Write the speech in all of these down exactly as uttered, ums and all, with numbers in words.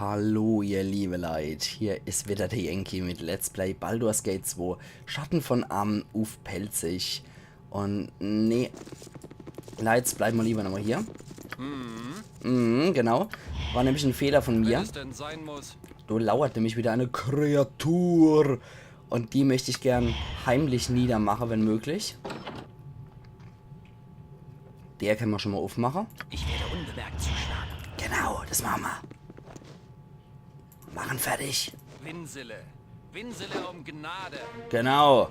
Hallo, ihr liebe Leit, hier is wieder der Yankee mit Let's Play Baldur's Gate zwei, Schatten von Amn uff Pälzisch. Und nee, Leit, bleiben wir lieber nochmal hier. Mhm, genau. War nämlich ein Fehler von mir. Wenn es denn sein muss. Da lauert nämlich wieder eine Kreatur. Und die möchte ich gern heimlich niedermachen, wenn möglich. Der können wir schon mal aufmachen. Ich werde unbemerkt zuschlagen. Genau, das machen wir. Machen fertig. Winsele. Winsele um Gnade. Genau.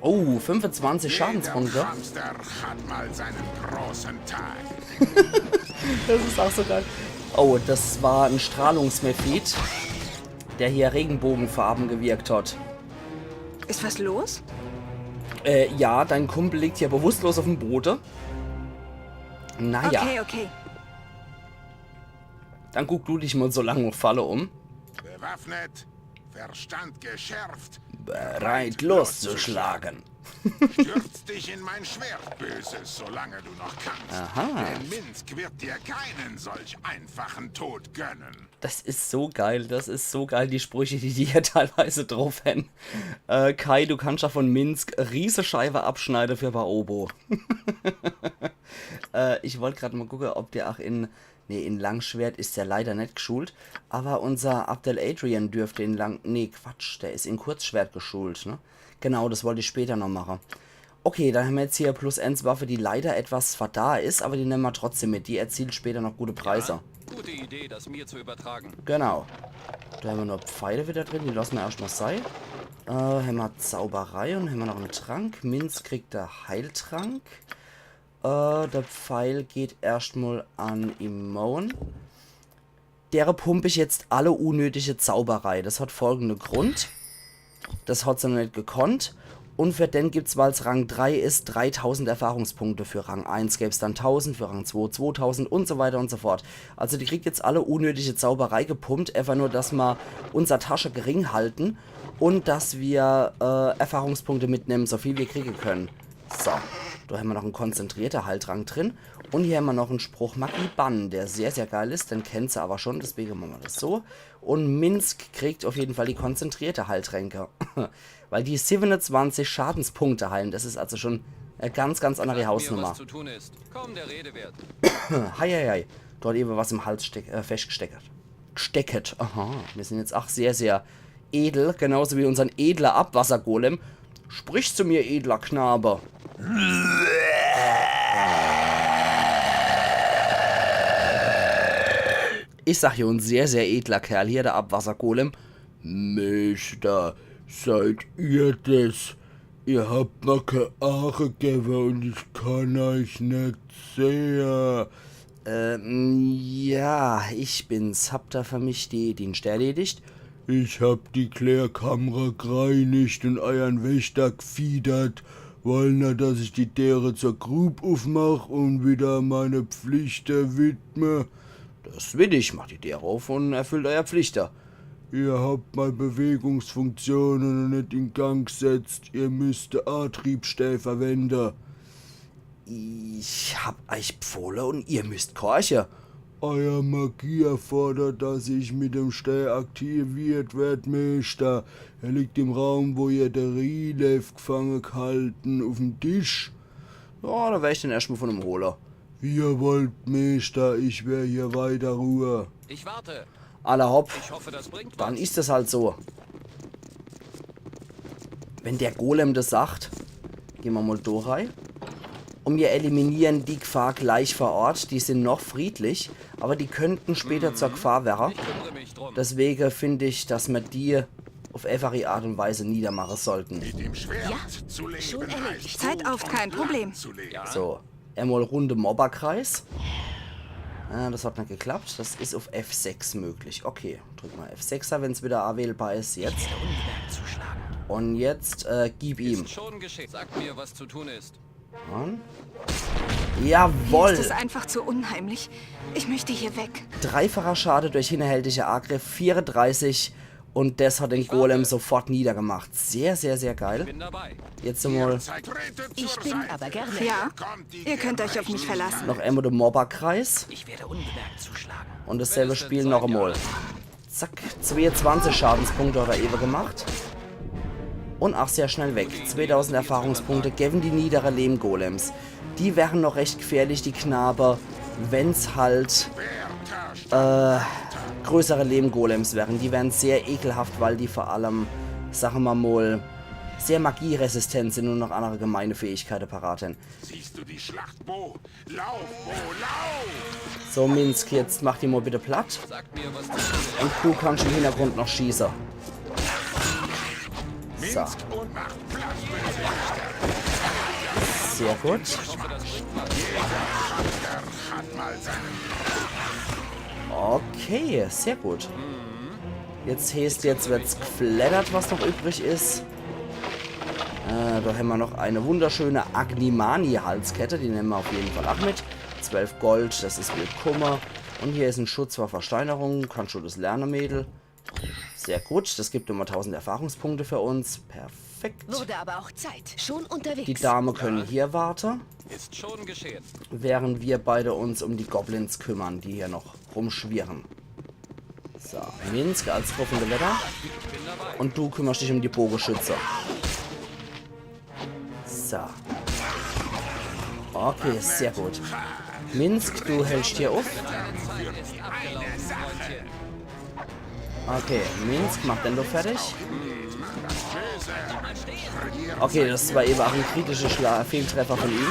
Oh, fünfundzwanzig Schadenspunkte. Jeder Hamster hat mal seinen großen Tag. Das ist auch so geil. Oh, das war ein Strahlungsmephit, der hier Regenbogenfarben gewirkt hat. Ist was los? Äh, ja, dein Kumpel liegt hier bewusstlos auf dem Boden. Naja. Okay, okay. Dann guck du dich mal so lange auf Falle um. Bewaffnet, Verstand geschärft, bereit loszuschlagen. Stürz dich in mein Schwert, Böses, solange du noch kannst. Aha. Denn Minsc wird dir keinen solch einfachen Tod gönnen. Das ist so geil, das ist so geil, die Sprüche, die die hier teilweise drauf haben. Äh, Kai, du kannst ja von Minsc Riesescheibe abschneide für Baobo. Äh, ich wollt grad mal gucken, ob der auch in Nee, in Langschwert is der leider net geschult. Aber unser Abdel Adrian dürfte in Lang... Nee, Quatsch, der is in Kurzschwert geschult, ne? Genau, das wollt ich später noch mache. Okay, dann haben wir jetzt hier plus eins Waffe, die leider etwas verda is, aber die nemme wir trotzdem mit. Die erzielt später noch gute Preise. Ja, gute Idee, das mir zu übertragen. Genau. Da haben wir noch Pfeile wieder drin, die lassen wir erstmal sei. Äh, haben wir Zauberei und haben wir noch einen Trank. Minsc kriegt der Heiltrank. Äh, der Pfeil geht erstmal an Immoen. Dere pump ich jetzt alle unnötige Zauberei. Das hat folgende Grund. Das hat se noch net gekonnt. Und für den gibt's, weil's Rang drei is, dreitausend Erfahrungspunkte. Für Rang eins gäb's dann tausend, für Rang zwei zweitausend und so weiter und so fort. Also die kriegt jetzt alle unnötige Zauberei gepumpt, einfach nur, dass ma unser Tasche gering halten und dass wir äh, Erfahrungspunkte mitnehmen, so viel wir kriegen können. So, da haben wir noch einen konzentrierten Heiltrank drin. Und hier haben wir noch einen Spruch Magie bannen, der sehr, sehr geil ist. Den kennt sie aber schon, deswegen machen wir das so. Und Minsc kriegt auf jeden Fall die konzentrierte Heiltränke. Weil die siebenundzwanzig Schadenspunkte heilen. Das ist also schon eine ganz, ganz andere Hausnummer. Sag mir, was zu tun ist. Kaum der Rede wert. Heieiei, dort eben was im Hals steck, äh, festgesteckt. Gestecket. Aha, wir sind jetzt auch sehr, sehr edel, genauso wie unseren edler Abwassergolem. Sprich zu mir, edler Knabe. Ich sag hier, ein sehr, sehr edler Kerl hier, der Abwassergolem. Meister, seid ihr das? Ihr habt mir kä Aache gewwe und ich kann euch net sehe. Ähm, ja, ich bin's. Habt ihr für mich die Dienste erledigt? Ich hab die Claire Kamra greinigt und eiern Wächter gfiedert. Wollen er, dass ich die Dere zur Grub ufmach und wieder meine Pflichte widme? Das will ich. Macht die Dere auf und erfüllt eier Pflichte. Ihr habt mei Bewegungsfunktione noch net in Gang gesetzt. Ihr müsst de Atriebstää verwende. Ich hab eich bfohle und ihr müsst gehorche. Eier Magie erfordert, dass ich mit dem Stää aktiviert werd, Meeschter. Er liegt im Raum, wo ihr de Rielev gfange ghalten, uf'm Tisch. Ja, da wer ich den erschtmal von em hole. Wie ihr wollt, Meeschter, ich wer hier weiter ruhe. Ich warte. Alla hopp. Ich hoffe, das bringt was. Dann is es halt so. Wenn der Golem das sagt, geh mer mal do rei. Und wir eliminieren die Gfahr gleich vor Ort. Die sind noch friedlich, aber die könnten später zur Gfahr werre. Ich kümmere mich drum. Deswege find ich, dass mer die auf einfache Art und Weise niedermache sollten. Mit dem Schwert zu leben heißt Blut und Blut zu leben. Zeit auf, kein Problem. So. Emol Runde Mobberkreis. Ah, das hat net geklappt. Das is auf F sechs möglich. Okay, drück mal F sechser, wenn's wieder awählbar is. Jetzt. Und jetzt, äh, gib ihm. Ist schon geschehen. Sag mir, was zu tun ist. Und? Jawoll! Mir ist es einfach zu unheimlich. Ich möchte hier weg. Dreifacher Schade durch hinterhältige Agriff, vierunddreißig Und das hat den Golem sofort niedergemacht. Sehr, sehr, sehr geil. Jetzt mal. Ich bin aber gerne. Ja, ihr könnt euch auf mich verlassen. Noch einmal der Mobberkreis. Ich werde unbemerkt zuschlagen. Und dasselbe Spiel noch einmal. Zack, zweiundzwanzig Schadenspunkte hat er eben gemacht. Und auch sehr schnell weg. Zweitausend Erfahrungspunkte geben die niedere Lehmgolems. Die wären noch recht gefährlich, die Knabe, wenn's halt äh, größere Lehmgolems wären. Die wären sehr ekelhaft, weil die vor allem, sagen wir mal, sehr magieresistent sind und noch andere gemeine Fähigkeiten parat haben. Siehst du die Schlacht, Bo? Lauf, Bo, lauf! So, Minsc, jetzt mach die mal bitte platt. Und du kannst im Hintergrund noch schießen. So. Sehr gut. Okay, sehr gut. Jetzt heißt, jetzt wird's geflattert, was noch übrig ist. Äh, da haben wir noch eine wunderschöne Agnimani-Halskette, die nehmen wir auf jeden Fall auch mit. Zwölf Gold, das ist willkommen. Und hier ist ein Schutz vor Versteinerung, kannst du das lernen, Mädel. Sehr gut, das gibt nochmal tausend Erfahrungspunkte für uns. Perfekt. Wurde aber auch Zeit. Schon unterwegs. Die Damen können hier warten, ist schon geschehen, während wir beide uns um die Goblins kümmern, die hier noch rumschwirren. So, Minsc als Truffende Wetter. Und du kümmerst dich um die Bogenschütze. So. Okay, sehr gut. Minsc, du hältst hier auf. Okay, Minsc macht den doch fertig. Okay, das war eben auch ein kritischer Schla Fehltreffer von ihm.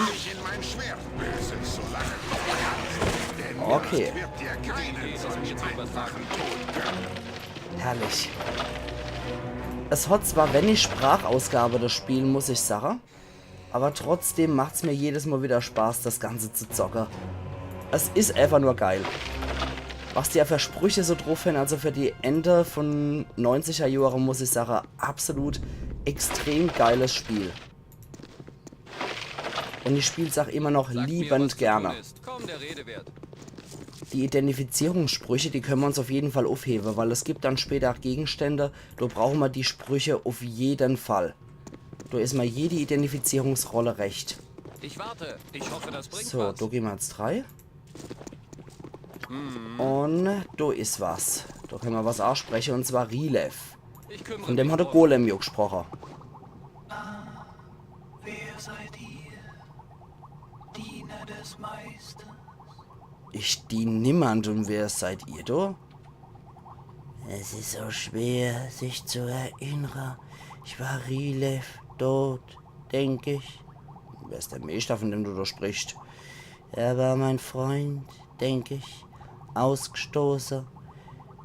Okay. Herrlich. Es hat zwar wenig Sprachausgabe, das Spiel, muss ich sagen, aber trotzdem macht's mir jedes Mal wieder Spaß, das Ganze zu zocken. Es ist einfach nur geil. Was die für Sprüche so drauf haben, also für die Ende von neunziger Jahren, muss ich sagen, absolut extrem geiles Spiel. Und ich spiel's auch immer noch liebend gerne. Die Identifizierungssprüche, die können wir uns auf jeden Fall aufheben, weil es gibt dann später auch Gegenstände, da brauchen wir die Sprüche auf jeden Fall. Da ist mir jede Identifizierungsrolle recht. Ich warte. Ich hoffe, das bringt was. So, da gehen wir jetzt drei. Und da ist was. Da können wir was aussprechen, und zwar Rilev. Von dem hat der Golem ja gesprochen. Wer seid ihr? Diener des Meisters? Ich dien niemand, und wer seid ihr da? Es ist so schwer, sich zu erinnern. Ich war Rilev tot, denk ich. Wer ist der Meister, von dem du da sprichst? Er war mein Freund, denk ich, ausgestoßen.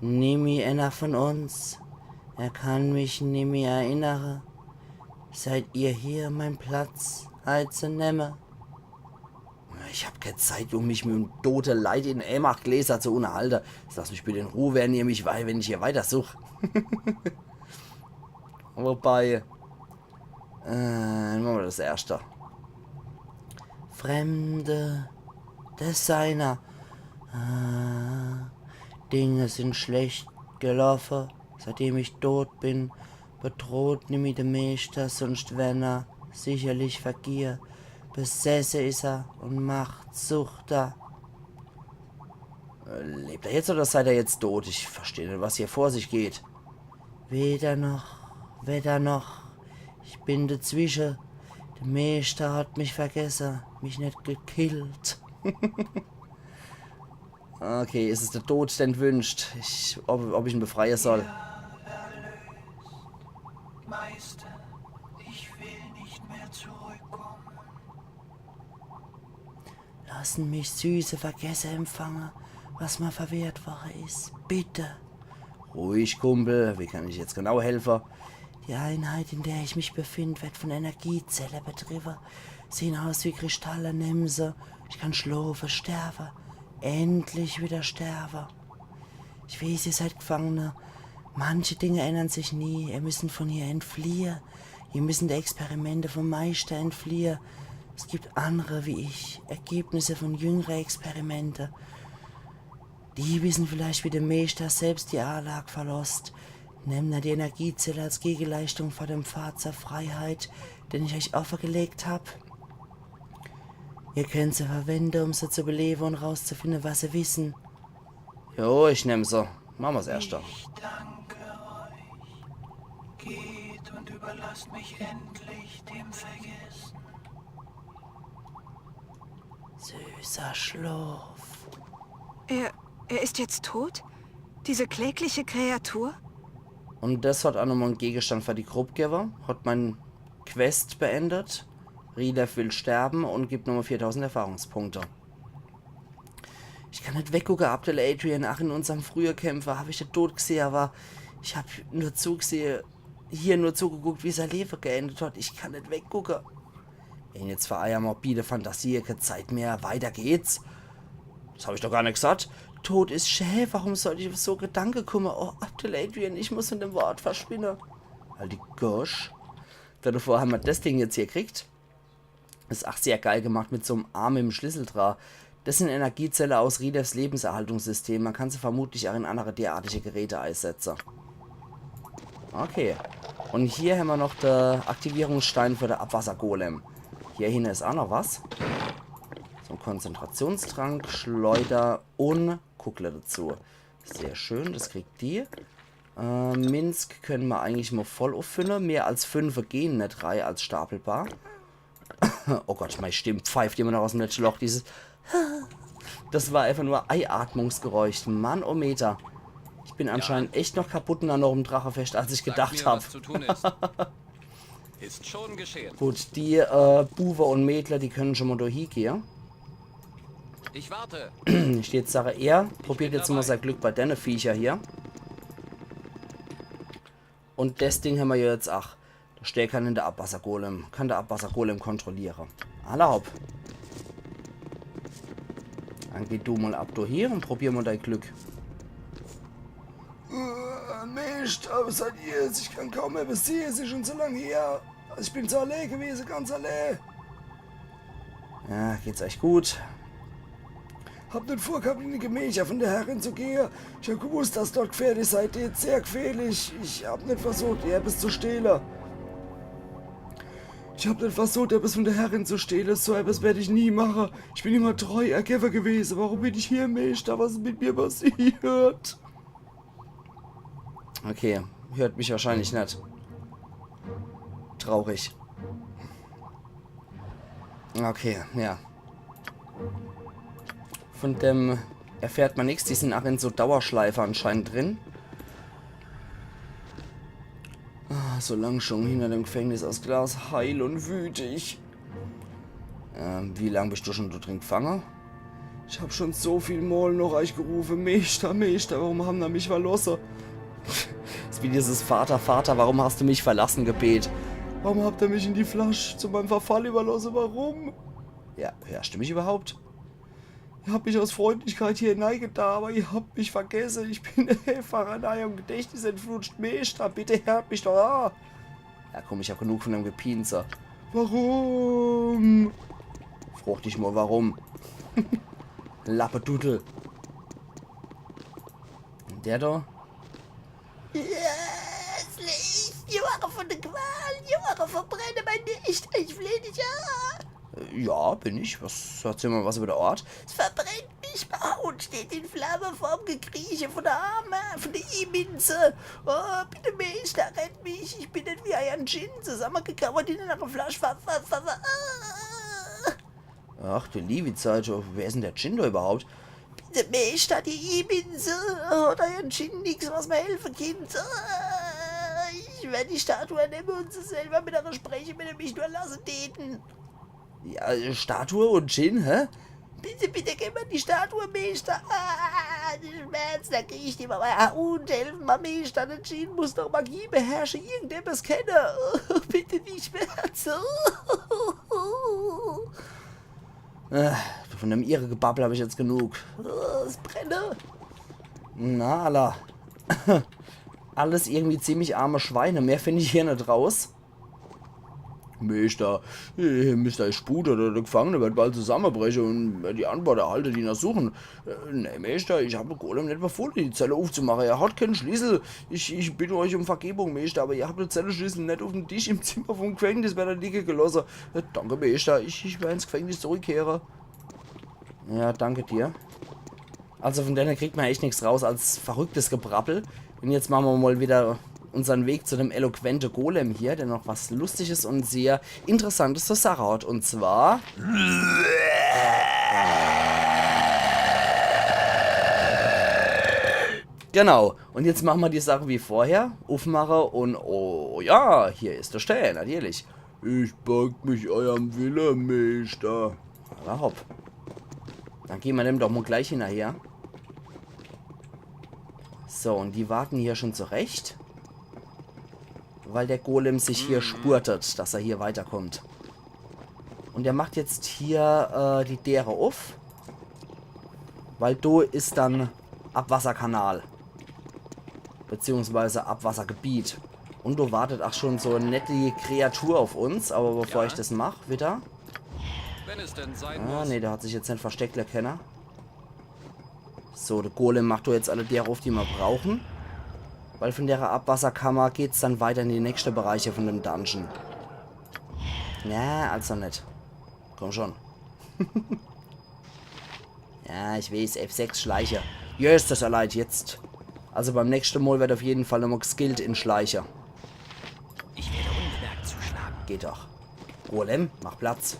Nimmi einer von uns. Er kann mich nimmi erinnern. Seid ihr hier, mein Platz einzunehmen? Ich hab keine Zeit, um mich mit dem toten Leit in Ämach-Gläser zu unterhalten. Jetzt lass mich bitte in Ruhe, wenn ihr mich wei-, wenn ich hier weitersuch. Wobei, äh, machen wir das erste. Fremde Designer. Ah, Dinge sind schlecht gelaufen, seitdem ich tot bin. Bedroht nimmi de Meeschter, sunscht wenn er sicherlich vergier. Besesse is er und macht Sucht er. Äh, lebt er jetzt oder seid er jetzt tot? Ich versteh net, was hier vor sich geht. Weder noch, weder noch. Ich bin dezwische. De Meeschter hat mich vergesse, mich net gekillt. Okay, is es de Tod, den wünscht? Ich, ob, ob ich ihn befreie soll. Meister, ich will nicht mehr zurückkommen. Lassen mich süße Vergesse empfange, was mir verwehrt worre is. Bitte. Ruhig, Kumpel. Wie kann ich jetzt genau helfe? Die Einheit, in der ich mich befind, wird von Energiezelle betriebe. Sehn aus wie Kristalle, nemm se. Ich kann schlofe, sterbe. Endlich wieder sterbe. Ich weeß, ihr seid Gefangene. Manche Dinge ändern sich nie. Ihr müssen von hier entfliehe. Ihr müssen de Experimente vom Meischter entfliehe. Es gibt andere wie ich. Ergebnisse von jüngere Experimente. Die wissen vielleicht, wie de Meeschter selbst die Anlag verlosst. Nemme mer die Energiezelle als Gegeleischtung for dem Pfad zur Freiheit, den ich euch offergelegt hab. Ihr könnt se verwende, um se zu belewe un rauszufinde, was se wisse. Jo, ich nemm se. Mache mer's erschte. Ich danke euch. Geht und überlasst mich endlich dem Vergessen. Süßer Schlaf. Er, er ist jetzt tot? Diese klägliche Kreatur? Un des hat aa nochmol en Gegenstand for die Grupp gewwe. Hat mein Quest beendet. Rilev will sterbe un gibt nochmol viertausend Erfahrungspunkte. Ich kann net weggucke, Abdel Adrian, ach in unserm frühe Kämpfe hab ich de Tod gsehe, awwer ich hab nur zugesehe, hier nur zugeguckt, wie sei Lewe geendet hat. Ich kann net weggucke. Wenn jetzt for eier morbide Fantasie kä Zeit mehr, weiter geht's. Des hab ich doch gar net gsaat. Tod is schä, warum soll ich uff so Gedanke kumme? Oh, Abdel Adrian, ich muss vun dem Ort verschwinne. Halt die Gosch. Stell der vor, hammer des Ding jetzt hier kriegt. Is ach sehr geil gemacht mit so'm Arm im Schlüssel dra. Des sin Energiezelle aus Rilevs Lebenserhaltungssystem. Mer kann se vermutlich ach in annere derartige Geräte eisetze. Okay. Un hier hammer noch de Aktivierungsstein für de Abwassergolem. Hier hinne is ach noch was. So'n Konzentrationstrank, Schleuder un Kuckle dazu. Sehr schön, des kriegt die. Äh, Minsk kenne mer eigentlich mol voll uffille. Mehr als fünfe gehn net rei als stapelbar. Oh Gott, mei Stimm pfeift immer noch aus em letschte Loch. Dieses, des war einfach nur Eiatmungsgeräusch. Mann, oh Meter. Ich bin anscheinend echt noch kaputter noch im Drachefescht, als ich gedacht hab. Sagt mir, was zu tun ist. Ist schon geschehen. Gut, die, äh, Buwe un Mädler, die kenne schun mol do hiegehe. Ich warte. Ich jetzt sage, er probiert jetzt mol sei Glück bei denne Viecher hier. Un des Ding hammer jo jetzt ach. Do steht, kann de Abwassergolem, kann de Abwassergolem kontrolliere. Alla hopp. Dann geh du mol ab do hier un probier mol dei Glück. Äh, Mist, was is jetzt? Ich kann kaum mehr besiehe, es is schun so lang her. Ich bin so allee gewese, ganz allee. Ja, geht's eich gut? Hab net vorgehabt, in die Gemächer vun de Herrin zu gehe. Ich hab gewusst, dass dort gefährlich sei deet, sehr gefährlich. Ich hab net versucht, ihr ebbes zu stehle. Ich hab net versucht, ebbes vun de Herrin zu stehle. So ebbes werd ich nie mache. Ich bin immer treu ergewwe gewese. Warum bin ich hier, Mist? Was is mit mir passiert? Okay, hört mich wahrscheinlich net. Traurig. Okay, ja. Vun dem erfährt mer nix. Die sin ach in so Dauerschleife anscheinend drin. Ah, so lang schun hinner dem Gefängnis aus Glas, heil un wütig. Ähm, wie lang bist du schun do drin gefange? Ich hab schun so viel Mol noch eich gerufe, Meeschter, Meeschter, warum han er mich verlosse? Is wie dieses Vater, Vater, warum hast du mich verlassen Gebet. Warum habt er mich in die Flasch zu meim Verfall überlosse? Warum? Ja, hörst du mich überhaupt? Ihr habt mich aus Freundlichkeit hier hineigetan, awwer ihr habt mich vergesse. Ich bin einfach an eierm Gedächtnis entflutscht. Meeschter, bitte hört mich doch an. Ja, komm, ich hab genug vun dem Gepienser. Warum? Frag dich mol, warum. Lappeduddel. Der do? Ja, es Licht, Jahre vun de Qual, Jahre verbrenne mein Licht, ich fleh dich an. Äh, ja, bin ich. Was, erzähl mol was über de Ort. Es verbrennt mich, mein Haut steht in Flamme vorm Gekrieche vun de Arme, vun de Imminse. Oh, bitte, Meeschter, rett mich. Ich bin net wie eier Dschinn zusammegekauert in ener Flasch. Ver, ver, ver, ver, ah. Ach du liewi Zeit, wer is denn de Dschinn do überhaupt? Bitte, Meeschter, die Imminse, oder eier Dschinn nix, was mer helfe kinnt. Ich werd die Statue nemme un se selwer mit ener spreche, wenn er mich nur lasse däten. Ja, Statue un Dschinn, hä? Bitte, bitte, geb mer die Statue, Meeschter. Ah, de Schmerz, der kriecht immer mehr. Ah, un helf mer, Meeschter, de Dschinn muss doch Magie beherrsche, irgendebbes kenne. Bitte die Schmerze. Äh, vun dem Irregebabbel hab ich jetzt genug. Äh, es brenne. Na, alla. Alles irgendwie ziemlich arme Schweine. Mehr find ich hier net raus. Meeschter, ihr misst eich spute oder de Gefangene werd bald zusammebreche un die Antwort erhalte, die er sucht. Äh, nee, Meeschter, ich hab de Golem net befohle, die Zelle ufzumache. Er hat keen Schlissel. Ich, ich bitt eich um Vergebung, Meeschter, awwer ihr habt de Zelleschlissel net ufm Tisch im Zimmer vum Gefängnis bei der Liege gelosse. Äh, danke, Meeschter. Ich, ich werd ins Gefängnis zurückkehre. Ja, danke dir. Also vun denne kriegt mer echt nix raus als verrücktes Gebrabbel. Un jetzt mache mer mol widder unsern Weg zu dem eloquente Golem hier, der noch was Lustiges un sehr Interessantes zur Sache hat. Un zwar Genau. Un jetzt mache mer die Sache wie vorher. Ufmache un, oh ja, hier is de Stää, natürlich. Ich beug mich eierm Wille, Meeschter. Alla hopp. Dann gehn mer dem doch mol gleich hinnerher. So, un die warte hier schun zurecht. Weil de Golem sich hier spurtet, dass er hier weiterkommt. Un der macht jetzt hier, äh, die Deere uf. Weil do is dann Abwasserkanal. Beziehungsweise Abwassergebiet. Un do wartet ach schun so e netti Kreatur uf uns. Awwer bevor Ja? ich des mach, widder. Wenn es denn sein Ah, muss. nee, der hat sich jetzt net versteckt, de Kenner. So, de Golem macht do jetzt alle Deere uf, die mer brauche. Weil vun dere Abwasserkammer geht's dann weiter in die nächschte Bereiche vun dem Dungeon. Na, also net. Komm schun. Ja, ich weeß, F sechs Schleiche. Yes, des erleid jetzt. Also beim nächschte Mol werd uf jeden Fall nochmol geskillt in Schleiche. Ich werde unbemerkt zuschlagen. Geht doch. Golem, mach Platz.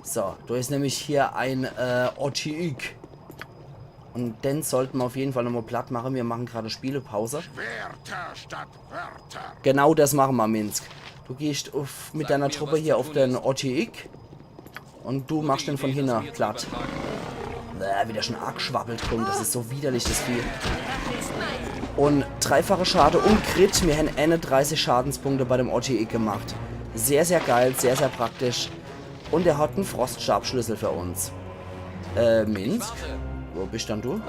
So, do is nämlich hier en, äh, Otyugh. Un den sollte mer uf jeden Fall nochmol platt mache. Mir mache grad Spielepause. Schwerter statt Wörter. Genau des mache mer, Minsc. Du gehscht uf, mit Sagt deiner mir, Truppe was hier zu uf tun den ist. Otyugh. Un du machscht den vun hinne platt. Bäh, wie der schun aagschwabbelt kummt, des is so widerlich, des Vieh. Un dreifache Schade un Crit, mir hän eenedreißig Schadenspunkte bei dem Otyugh gemacht. Sehr, sehr geil, sehr, sehr praktisch. Un er hat en Froststabschlüssel für uns. Äh, Minsc? Wo bischt dann du?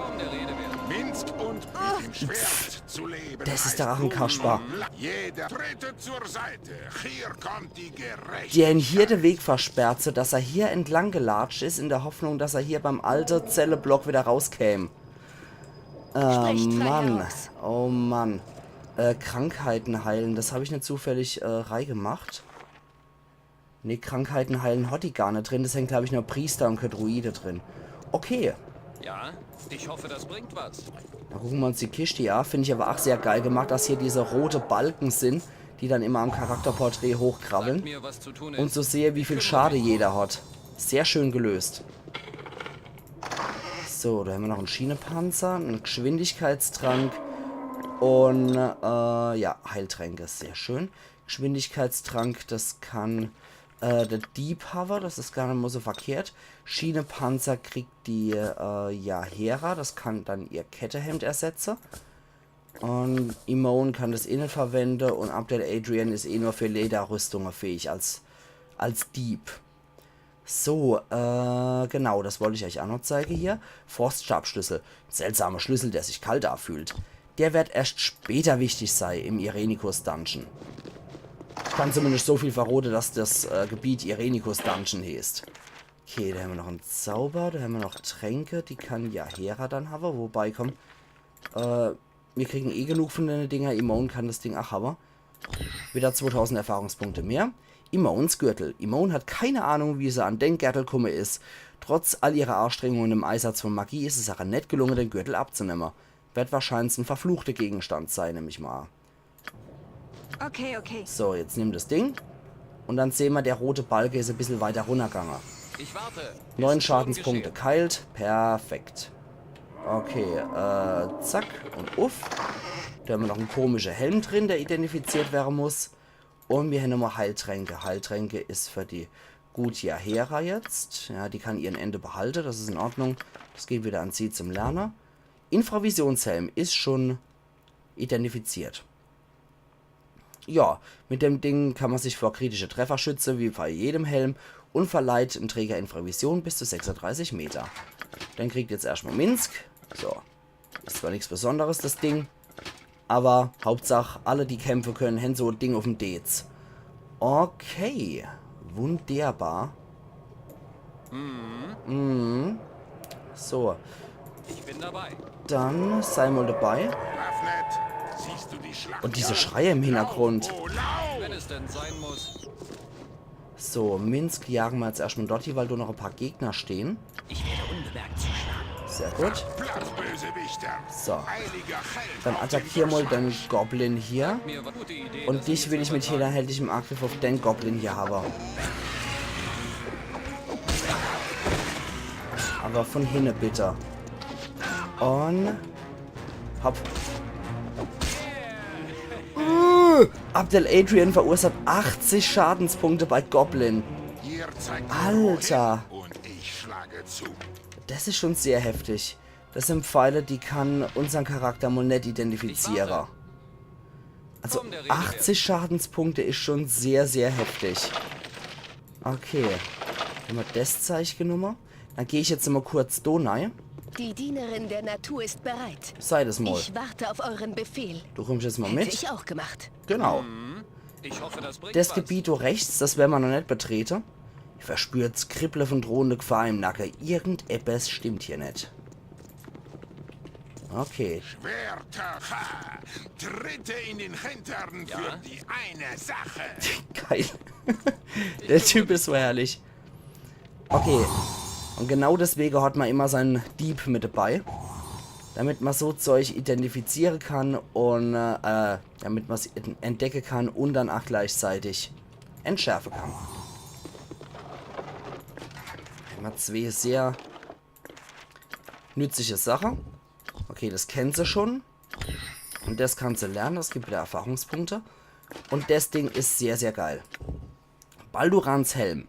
Minsc un mit dem Schwert zu leben Des is heißt der Rachenkasper. Ruhm und La-, jeder trete zur Seite. Hier kommt die Gerechtigkeit. Die hän hier de Weg versperrt, so dass er hier entlang gelatscht is, in der Hoffnung, dass er hier beim alte Zelleblock widder rauskäm. Äh, Sprecht frei Mann. Heraus. Oh Mann. Äh, Krankheiten heilen, des hab ich net zufällig, äh, reigemacht. Nee, Krankheiten heilen hat die gar net drin. Des hän, glaab ich, nur Priester un kä Druide drin. Okay. Ja, ich hoffe, das bringt was. Dann gucke mer uns die Kischt hier an. Find ich awwer ach sehr geil gemacht, dass hier diese rote Balke sin, die dann immer am Charakterporträt hochkrabbeln. Sagt mir, was zu tun ist. Un zu sehe, wie viel Schade jeder hat. Sehr schön gelöst. So, do hämmer noch en Schienepanzer, en Geschwindigkeitstrank un, äh, ja, Heiltränke, sehr schön. Geschwindigkeitstrank, des kann, äh, de Dieb hawwe, des is gar net mol so verkehrt. Schienepanzer kriegt die, äh, Jaheira, des kann dann ihr Kettehemd ersetze. Un Emone kann des eh net verwende un Abdel Adrian is eh nur für Lederrüstunge fähig als, als Dieb. So, äh, genau, des wollt ich eich ach noch zeige hier. Froststabschlüssel. Seltsamer Schlüssel, der sich kalt anfühlt. Der werd erscht später wichtig sei im Irenicus Dungeon. Ich kann zumindescht so viel verrote, dass des, äh, Gebiet Irenicus Dungeon heeßt. Okay, do hämmer noch en Zauber, do hämmer noch Tränke, die kann Jaheira dann hawwe. Wobei, komm, äh, mir kriegen eh genug vun dene Dinger. Emone kann des Ding ach hawwe. Widder zwotausend Erfahrungspunkte mehr. Emones Gürtel. Emone hat keine Ahnung, wie se an den Gertel kumme is. Trotz all ihrer Aastrengungen im Eisatz vun Magie is es eich net gelunge, den Gürtel abzunemme. Werd wahrscheins en verfluchte Gegenstand sei, nemm ich mol. Okay, okay. So, jetzt nimm des Ding. Un dann sehn mer, der rote Balke is e bissel weiter runnergange. Ich warte. Neun Ist schon Schadenspunkte geschehen. Geheilt. Perfekt. Okay, äh, zack un uff. Do hämmer noch en komische Helm drin, der identifiziert werre muss. Un mir hän nochmol Heiltränke. Heiltränke is für die gute Jaheira jetzt. Ja, die kann ihrn Ende behalte, des is in Ordnung. Des geht widder an sie zum Lerne. Infravisionshelm is schun identifiziert. Ja, mit dem Ding kann mer sich vor kritische Treffer schütze, wie bei jedem Helm, un verleiht em Träger Infravision bis zu sechsunddreißig Meter. Dann kriegt jetzt erscht mol Minsc. So. Is zwar nix Besonderes, des Ding. Awwer Hauptsach, alle, die kämpfe kenne, hän so e Ding uffm Deez. Okay. Wunderbar. Mhm. So. Ich bin dabei. Dann sei mal dabei. Rufflet, siehst du die Schlacht? Und diese Schreie im Hintergrund. Oh, lauf! Wenn es denn sein muss. So, Minsk jagen wir jetzt erstmal dort hin, weil da noch ein paar Gegner stehen. Ich werde unbemerkt zuschlagen. Sehr gut. Platt, Bösewichter! So. Heiliger Held! Dann attackier mal den Goblin hier. Mir war gute Idee. Und dass dich ich will ich jetzt mit mal jederhältigem Angriff auf den Goblin hier haben. Aber von hinne bitte. Und hopp. Uh, Abdel Adrian verursacht achtzig Schadenspunkte bei Goblin. Ihr zeigt Alter. Wohin und ich schlage zu. Das ist schon sehr heftig. Das sind Pfeile, die kann unseren Charakter mal nicht identifizieren. Also Komm, der Rede wert. achtzig Schadenspunkte ist schon sehr, sehr heftig. Okay. Wenn wir das Zeug genommen, dann gehe ich jetzt mal kurz da rein. Die Dienerin der Natur ist bereit. Sei das mal. Ich warte auf euren Befehl. Du kommst jetzt mal Hätte mit. Ich auch gemacht. Genau. Ich hoffe, das bringt Das was. Gebiet da rechts, das werden wir noch nicht betreten. Ich verspüre das Kribbeln von drohender Gefahr im Nacken. Irgendetwas stimmt hier nicht. Okay, Schwerter, ha! Tritte in den Hintern für die eine Sache! geil. Der Typ ist so herrlich. Okay, und genau deswegen hat man immer seinen Dieb mit dabei. Damit man so Zeug identifizieren kann und äh, damit man es ent- entdecken kann und dann auch gleichzeitig entschärfen kann. Immer zwei sehr nützliche Sachen. Okay, das kennt sie schon. Und das kann sie lernen. Es gibt wieder Erfahrungspunkte. Und das Ding ist sehr, sehr geil. Baldurans Helm.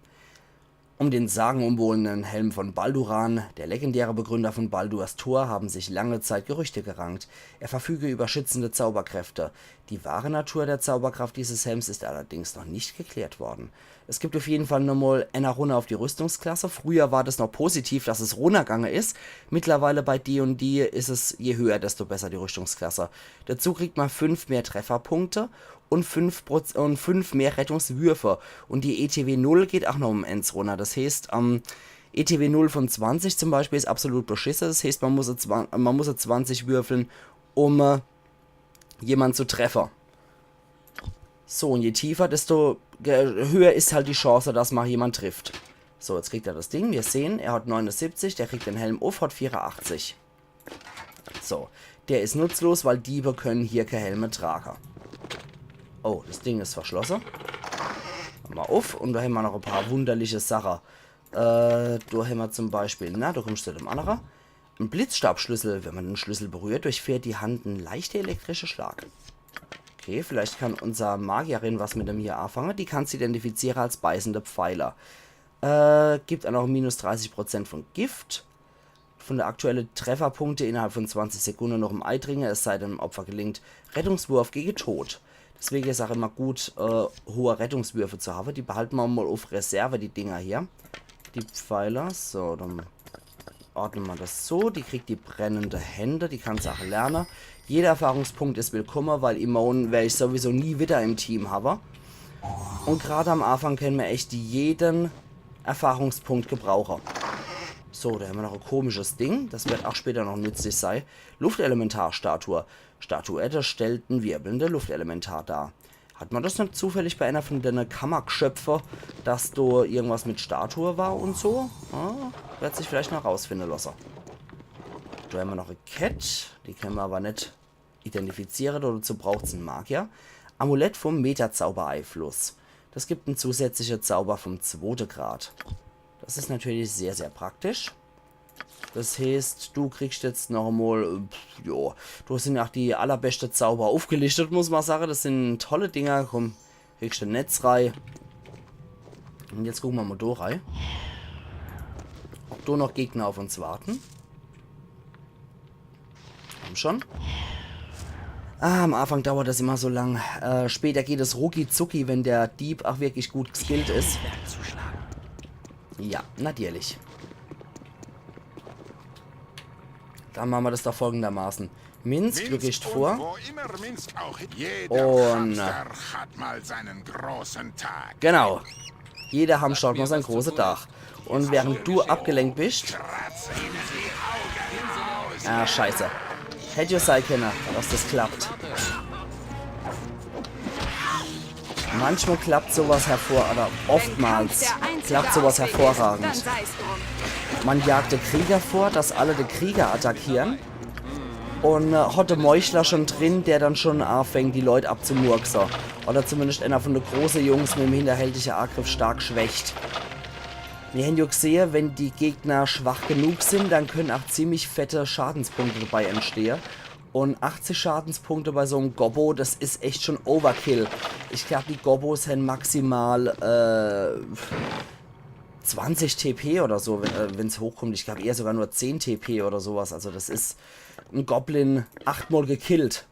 Um den sagenumwobenen Helm von Balduran, der legendäre Begründer von Baldurs Tor, haben sich lange Zeit Gerüchte gerankt. Er verfüge über schützende Zauberkräfte. Die wahre Natur der Zauberkraft dieses Helms ist allerdings noch nicht geklärt worden. Es gibt auf jeden Fall nochmal eine Runde auf die Rüstungsklasse. Früher war das noch positiv, dass es runtergegangen ist. Mittlerweile bei D und D ist es, je höher, desto besser die Rüstungsklasse. Dazu kriegt man fünf mehr Trefferpunkte und fünf Proz- und fünf mehr Rettungswürfe. Und die E T W null geht auch noch um eins runter. Das heißt, ähm, E T W null von zwanzig zum Beispiel ist absolut beschissen. Das heißt, man muss, zwan- man muss zwanzig würfeln, um äh, jemand zu treffen. So, und je tiefer, desto ge- höher ist halt die Chance, dass man jemand trifft. So, jetzt kriegt er das Ding. Wir sehen, er hat neunundsiebzig, der kriegt den Helm auf, hat vierundachtzig. So, der ist nutzlos, weil Diebe können hier keine Helme tragen. Oh, das Ding ist verschlossen. Mach mal auf und da haben wir noch ein paar wunderliche Sachen. Äh, da haben wir zum Beispiel, na, da kommst du zu dem anderen. Ein Blitzstabschlüssel. Wenn man den Schlüssel berührt, durchfährt die Hand ein leichter elektrischer Schlag. Okay, vielleicht kann unser Magierin was mit dem hier anfangen. Die kannst identifizieren als beißende Pfeiler. Äh, gibt auch noch minus dreißig Prozent von Gift. Von der aktuelle Trefferpunkte innerhalb von zwanzig Sekunden noch im Ei dringe, es sei denn, dem Opfer gelingt Rettungswurf gegen Tod. Deswegen ist auch immer gut, äh, hohe Rettungswürfe zu haben. Die behalten wir mal auf Reserve, die Dinger hier. Die Pfeiler. So, dann ordnen wir das so. Die kriegt die brennende Hände, die kann sie auch lernen. Jeder Erfahrungspunkt ist willkommen, weil Immun werde ich sowieso nie wieder im Team haben. Und gerade am Anfang können wir echt jeden Erfahrungspunkt gebrauchen. So, da haben wir noch ein komisches Ding. Das wird auch später noch nützlich sein. Luftelementarstatue. Statuette stellt ein wirbelnde Luftelementar dar. Hat man das nicht zufällig bei einer von den Kammergeschöpfe, dass da irgendwas mit Statue war und so? Ja, wird sich vielleicht noch rausfinden lassen. Da haben wir noch eine Kette. Die können wir aber nicht identifizieren. Dazu braucht's einen Magier. Amulett vom Metazaubereinfluss. Das gibt einen zusätzlichen Zauber vom zweiten Grad. Das ist natürlich sehr, sehr praktisch. Das heißt, du kriegst jetzt noch einmal, äh, pf, jo, du hast ja auch die allerbeste Zauber aufgelistet, muss man sagen. Das sind tolle Dinger. Komm, kriegst du Netz rein. Und jetzt gucken wir mal da rein. Ob da noch Gegner auf uns warten. Komm schon. Ah, am Anfang dauert das immer so lang. Äh, später geht es rucki zucki, wenn der Dieb auch wirklich gut geskillt ist. Ja, natürlich. Dann machen wir das doch folgendermaßen. Minsk, du gehst vor. Wo immer Minsk auch, jeder Hamster hat mal seinen großen Tag. Genau. Jeder Hamster hat mal seinen großen Tag. Und während du abgelenkt bist. Ah, scheiße. Hätt jo sei kenne, dass das klappt. Manchmal klappt sowas hervor-, oder oftmals klappt sowas hervorragend. Man jagt de Krieger vor, dass alle de Krieger attackieren. Und äh, hat de Meuchler schon drin, der dann schon anfängt, die Leut abzumurkse. Oder zumindest einer von de große Jungs mit dem hinterhältige Angriff stark schwächt. Mir hän jo gsehe, wenn die Gegner schwach genug sind, dann können auch ziemlich fette Schadenspunkte dabei entstehen. Und achtzig Schadenspunkte bei so einem Gobbo, das is echt schon Overkill. Ich glaub, die Gobbos hän maximal äh, zwanzig T P oder so, wenn, äh, wenn's hochkommt. Ich glaub eher sogar nur zehn T P oder sowas. Also das is ein Goblin achtmal gekillt.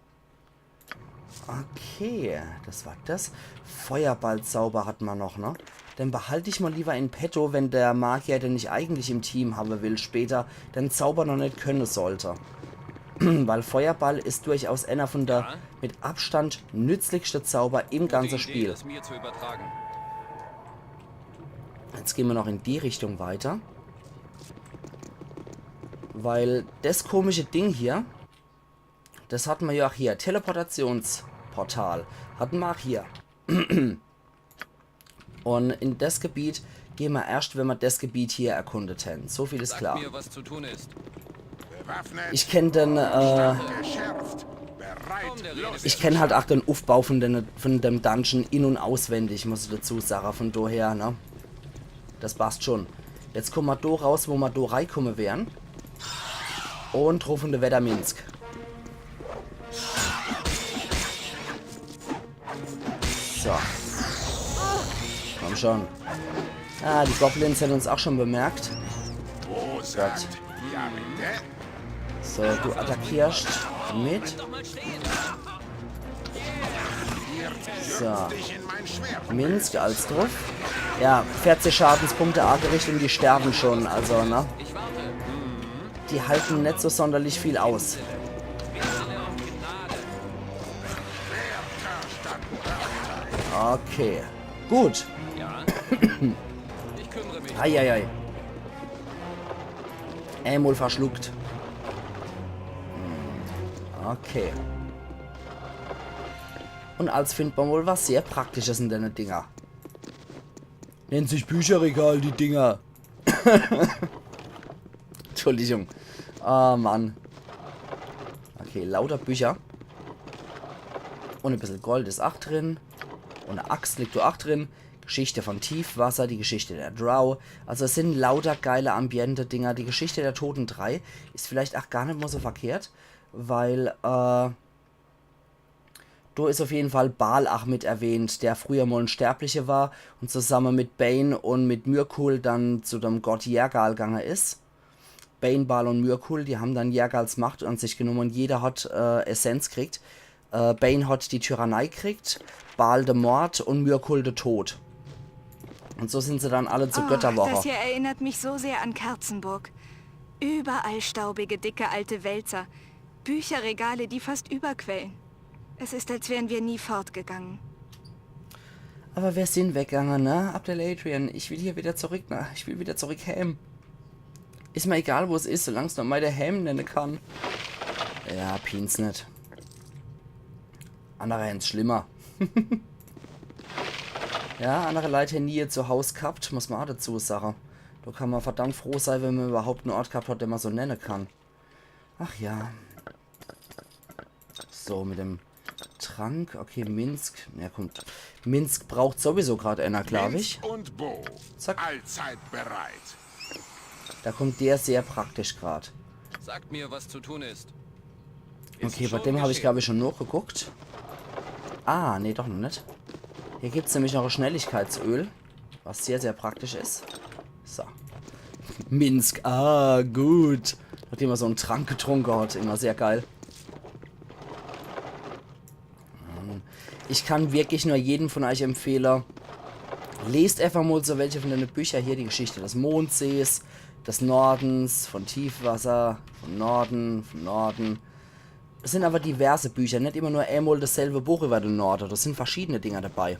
Okay, das war das. Feuerballzauber hat man noch, ne? Den behalt ich mal lieber in petto, wenn der Magier, den ich eigentlich im Team haben will später, den Zauber noch nicht können sollte. Weil Feuerball ist durchaus einer von der mit Abstand nützlichste Zauber im ganzen Spiel. Jetzt gehen wir noch in die Richtung weiter. Weil das komische Ding hier, das hatten wir ja auch hier. Teleportationsportal. Hatten wir auch hier. Und in das Gebiet gehen wir erst, wenn wir das Gebiet hier erkundet haben. So viel ist klar. Mir, was zu tun ist. Ich kenn den, äh, ich kenn halt auch den Aufbau von, den, von dem Dungeon in- und auswendig, muss ich dazu sagen. Von daher, ne? Das passt schon. Jetzt kommen wir da raus, wo wir da reinkommen wären. Und rufen de Wetter Minsk. So. Komm schon. Ah, die Goblins haben uns auch schon bemerkt. Gott. So, du attackierst mit. So. Minsk, als drauf. Ja, vierzig Schadenspunkte angerichtet und die sterben schon, also, ne? Die halten nicht so sonderlich viel aus. Okay. Gut. Eieiei. Einmal verschluckt. Hm, okay. Und als findet man wohl was sehr Praktisches in denne Dinger. Nennt sich Bücherregal, die Dinger. Entschuldigung. Oh Mann. Okay, lauter Bücher. Und ein bisschen Gold ist auch drin. Und eine Axt liegt da auch drin. Geschichte von Tiefwasser, die Geschichte der Drow. Also es sind lauter geile Ambiente-Dinger. Die Geschichte der Toten drei ist vielleicht auch gar nicht mal so verkehrt, weil, äh, da ist auf jeden Fall Baal auch mit erwähnt, der früher mal ein Sterblicher war und zusammen mit Bane und mit Myrkul dann zu dem Gott Yergal gegangen ist. Bane, Baal und Myrkul, die haben dann Yergals Macht an sich genommen und jeder hat, äh, Essenz gekriegt. Äh, Bane hat die Tyrannei gekriegt, Baal de Mord und Myrkul de Tod. Und so sind sie dann alle zu Götter worre. Das hier erinnert mich so sehr an Kerzenburg. Überall staubige, dicke, alte Wälzer. Bücherregale, die fast überquellen. Es ist, als wären wir nie fortgegangen. Aber wir sind weggegangen, ne? Abtei Ladrian, ich will hier wieder zurück, ne? Ich will wieder zurück heim. Is mir egal, wo es is, solange es nur meine Heim nenne kann. Ja, pien's net. Andere hän's schlimmer. Ja, andere Leit hänn nie ihr Zuhaus gehabt, muss man auch dazu sagen. Da kann man verdammt froh sein, wenn man überhaupt einen Ort gehabt hat, den man so nennen kann. Ach ja. So, mit dem Trank. Okay, Minsk. Ja, kommt. Minsk braucht sowieso grad einer, glaub ich. Minsk und Bo. Zack. Allzeit bereit. Da kommt der sehr praktisch grad. Sagt mir, was zu tun ist. Okay, bei dem hab ich, glaub ich, schon nachgeguckt. Ah, nee, doch noch nicht. Hier gibt's nämlich noch ein Schnelligkeitsöl, was sehr, sehr praktisch ist. So. Minsk, ah, gut. Nachdem er so einen Trank getrunken hat, immer sehr geil. Ich kann wirklich nur jedem von euch empfehlen, lest einfach mal so welche von den Büchern hier, die Geschichte des Mondsees, des Nordens, von Tiefwasser, von Norden, von Norden. Es sin awwer diverse Bücher, net immer nur emol dasselbe Buch iwwer de Norde. Do sin verschiedene Dinger dabei.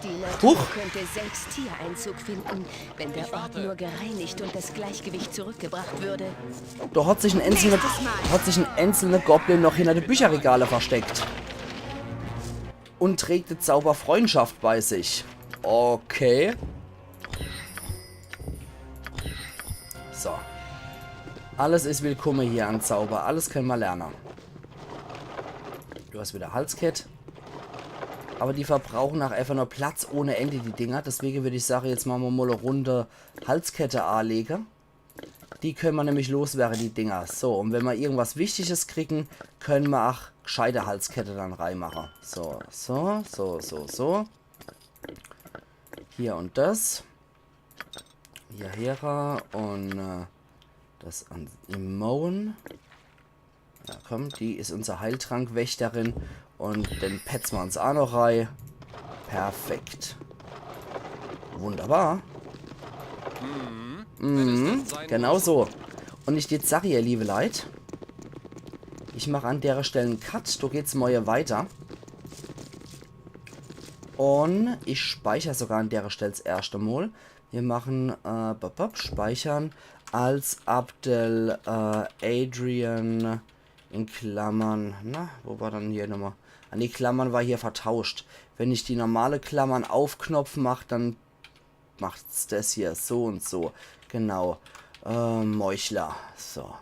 Die Natur Huch. Könnte selbst hier Einzug finden, wenn der Ort nur gereinigt und das Gleichgewicht zurückgebracht würde. Do hat sich en einzelner, hat sich en einzelner Goblin noch hinter de Bücherregale versteckt. Und trägt de Zauber Freundschaft bei sich. Okay. So. Alles is willkumme hier an Zauber. Alles kenne mer lerne. Du hast wieder Halskett. Awwer die verbrauche ach einfach nur Platz ohne Ende, die Dinger. Deswege würd ich sage, jetzt mache mer mol e Runde Halskette anlege. Die kenne mer nämlich loswerre, die Dinger. So, und wenn mer irgendwas Wichtiges kriegen, kenne mer ach gscheite Halskette dann reimache. So, so, so, so, so. Hier und das. Hier hera und äh, das an Immoen. Ja, komm, die is unser Heiltrankwächterin. Und den petze mer uns ach noch rei. Perfekt. Wunderbar. Mhm, genau so. Und ich jetzt sag ihr, liebe Leit, ich mach an dere Stell en Cut, do geht's morje weiter. Und ich speicher sogar an dere Stell 's erschte Mol. Wir machen, äh, bop, bop, speichern als Abdel, äh, Adrian in Klammern. Na, wo war dann hier nochmal? Ah, nee, Klammern war hier vertauscht. Wenn ich die normale Klammern auf Knopf mach, dann macht's das hier so und so. Genau. Äh, Meuchler. So.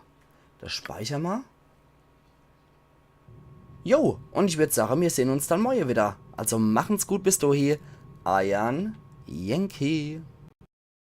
Das speicher mer. Jo, und ich würd sage, mir sehn uns dann morje wieder. Also machen's gut bis dohi. Eiern Yankee.